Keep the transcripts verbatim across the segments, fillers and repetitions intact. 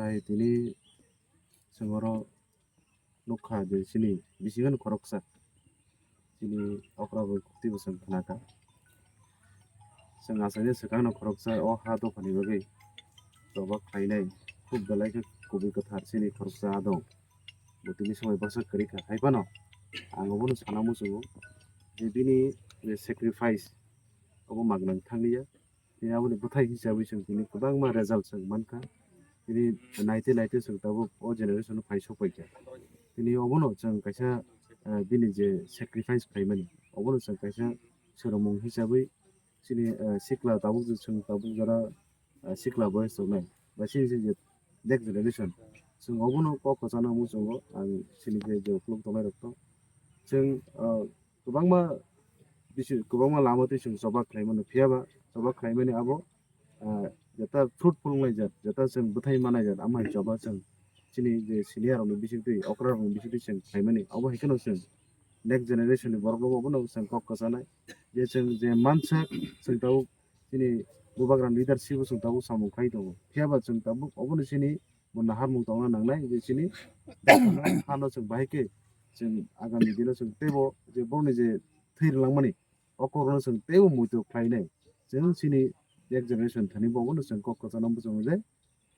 Hai tini chwng oro nukha je chini bisingo khoroksa chini okra bai khuti bo chwng khnakha. Chwng achaina swkangno khoroksa o ha dophani bagwi choba khlainai khub belai khe kubui kwthar chini khoroksa adong. Bo tini somoi bwsa kwrwi kha. Hai phano ang obono sana muchungo je bini je sacrifice obo magwnang thanglia. Tini aboni bwthai hisabwi chwng tini kwbangma result chwng mankha. Tini naite naite chwng tabuk o generation o phai sokpaikha. Tini obono chwng kaisa, eh, bini je sacrifice khlaimani, obono chwng kaisa swrwngmung hisabwi chini, eh, sikla tabuk je chwng tabuk jora, eh, sikla boyes tongnai ba chini je next generation chwng obono kok kwchana muchungo ang chini je je ukuluk tongnai rok to chwng, eh, kwbangma bisi kwbangma lama twi chwng choba khlai mano, phiya ba choba khlai mani abo, ah, jeta fruitful wngnai jat, jeta chwng bwthai manai jat, amo hai choba chwng chini je senior rokni bising twi, okra rokni bising twi chwng khlai mani, abo hai kheno chwng next generation ni borok rokbo abono chwng kok kwchanai je chwng je mansak chwng tabuk chini bubagra leadership o chwng tabuk samung khai tongo, phiya ba chwng tabuk obono chini bo naharmung tongna nangnai je chini hano chwng bahai khe chwng agami dino chwng teibo je borokni je thwi rwlangmani o kokno chwng teibo muitu khlainai. Chwng chini next generation thani bo bono chwng kok kwchana muchungo je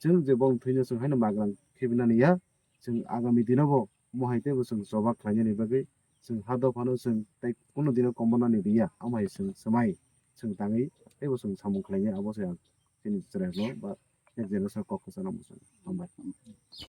chwng je borokni thwino chwng haino magrang khibinani ya, chwng agami dino bo mohai teibo chwng choba khlainani bagwi chwng ha dophano chwng tei kunu dino komornani riya, amo hai chwng swmai chwng tangwi teibo chwng samung khlainai, abo se ang chini chwrairokno ba next generation kok kwchana muchungo. Hambai.